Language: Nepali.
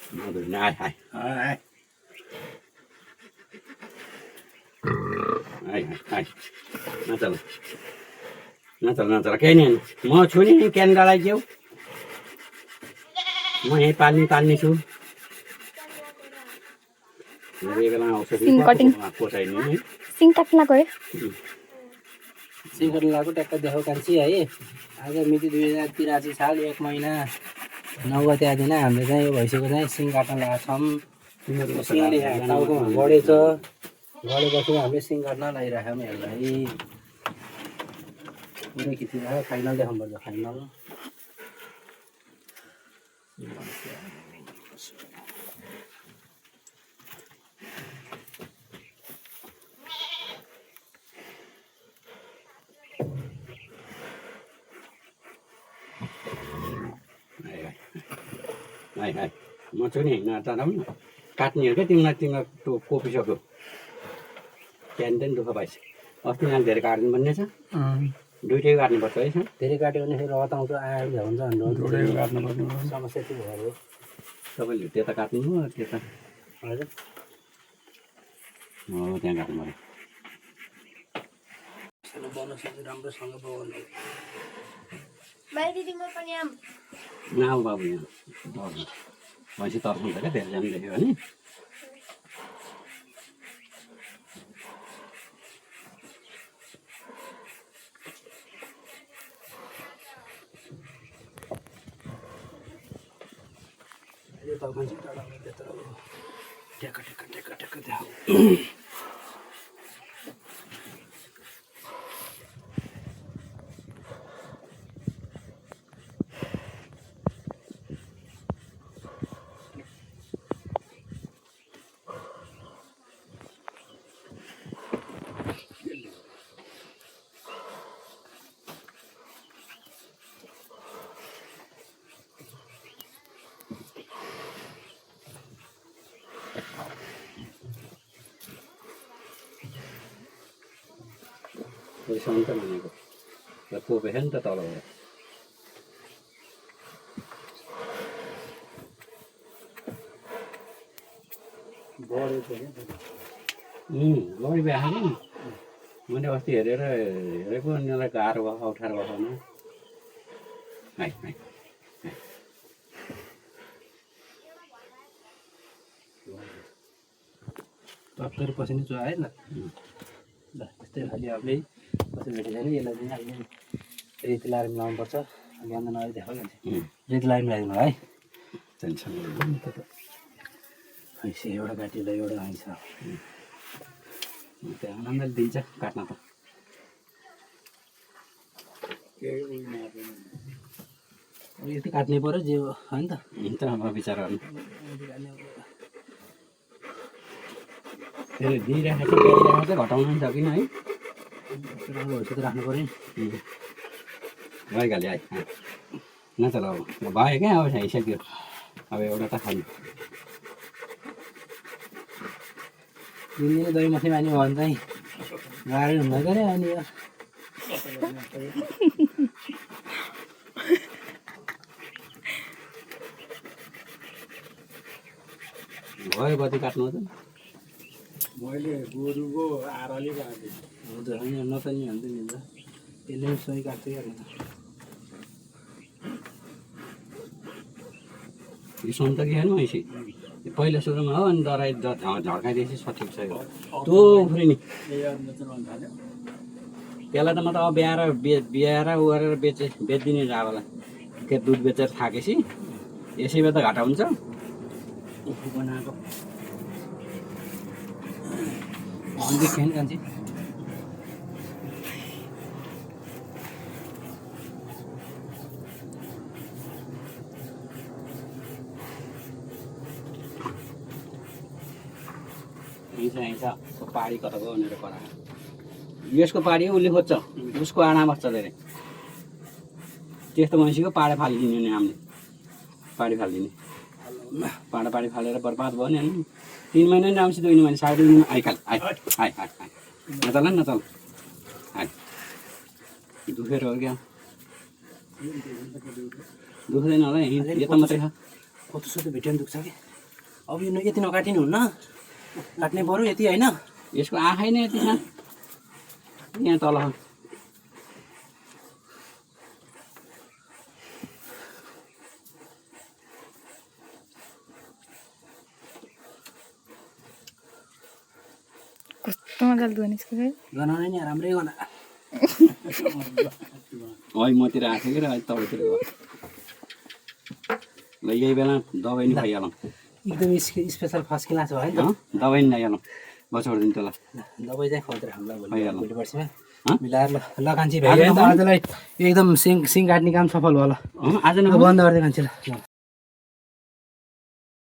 Ai ai ai ai ai नचल नचल नचल केही नि म छु नि क्यानाडालाई के हो म यहीँ पाल्ने छु बेला औषधि कोटाइने है सिङ काट्न गयो सिङ काट्न लगाएको ट्याक्क देखाउ कान्छी है आज मिति 2083 साल 1 महिना 9 गते दिन हाम्रो चाहिँ यो भैँसीको चाहिँ सिङ काट्न लगाएको छौँ सिङले टाउकोमा बढेछ बढेपछि हामीले सिङ काट्न लगाइराख्यौँ यसलाई पुरै खिचिरहेको फाइनल देखाउनु पर्छ फाइनल हाई हाई म छु नि नचलाउ न काट्ने हो क्या तिमीलाई कोपिसक्यो त्यहाँदेखि दुःख पाइछ अस्ति यहाँ धेरै काट्नु भन्ने छ दुइटै काट्नुपर्छ है धेरै काट्यो भने फेरि रगत आउँछ आयो हुन्छ दुइटै काट्नुपर्ने समस्या त्यो भयो तपाईँले त्यता काट्नु हो त्यता हजुर हो त्यहाँ काट्नु पऱ्यो बोनस राम्रोसँग बोल्नु नआऊ बाबु यहाँ भैँसी तर्साउँछ क्या धेरैजना देख्यो भने पैसा त भनेको र कोपेछ नि त तलबाट बढी भ्याएको नि मैले अस्ति हेरेको उनीहरूलाई गाह्रो भएको अप्ठ्यारो भएको न हाई हाई 70 पर्सेन्ट चाहिँ आएन ल यस्तै खालि आफै कसै भेटेको छैन यसलाई चाहिँ अहिले रेती लाएर मिलाउनुपर्छ बिहान नआइ देखाउ रेती लाएर मिलाइदिनु है टेन्सन हैसे एउटा काटिएला एउटा आइन्छ त्यहाँ आनन्दले दिन्छ काट्न त यति काट्नै पऱ्यो जे हो नि त हुन्छ अब विचारहरू फेरि दिइराखेको चाहिँ घटाउनु पनि सकिनँ है राम्रो भइसक्यो त राख्नु पऱ्यो नि भइहाल्यो आइ नचल अब भयो क्या अब खाइसक्यो अब एउटा त खानु दिनदिनै दही मसै मानी भयो भने चाहिँ गाह्रै हुँदैन अरे अनि भयो कति काट्नु त मैले गोरुको आराले काटेँ हजुर होइन न त नि हाल्दै मिल्छ त्यसले पनि सही काट्छ क्या यो सुन त के हेर्नु ऐसी पहिला सुरुमा हो अनि दराई झड्काइदिएपछि सठिक छ यो त्यो उफ्री नि त्यसलाई त म त अब बिहाएर उ गरेर बेचिदिने रावालाई के दुध बेचेर थाकेपछि यसैमा त घाटा हुन्छ बनाएको देख्यो नि कान्छी हिँड्छ पाडी कता गयो भनेर करायो यसको पाडी उसले खोज्छ उसको आँडा बस्छ धेरै त्यस्तो मान्छेको पाडा फालिदिने नि हामीले पाडी फालिदिने पाडी फालेर बर्बाद भयो नि अनि 3 महिना नि राम्रोसित 2 महिना 2.5 महिना आइकाल आइ नचल न नचल आइ दुखेर हो क्या दुख्दैन होला यता मात्रै छ कस्तो सुतो भिट्यो नि दुख्छ कि अब यो यति नकाटिनु हुन्न काट्ने पऱ्यो यति होइन यसको आँखै नै यति छ यहाँ तल कस्तो मजाले धुयो नि यसको चाहिँ गनाउने नि राम्रै गना है मतिर आएको थियो कि र अहिले तपाईँतिर गयो ल यही बेला दबाई नि खाइहालौँ एकदम स्पेसल फर्स्ट क्लास भयो नि त दबाई नि लगाइहालौँ बचाउँदैन त्यसलाई दबाई चाहिँ खुवाउँदै हामीलाई भइहाल्यो। भोलि पर्सिमा मिलाएर ल कान्छी भ्याइ त आजलाई एकदम सिङ काट्ने काम सफल भयो ल आज बन्द गरिदिए कान्छी ल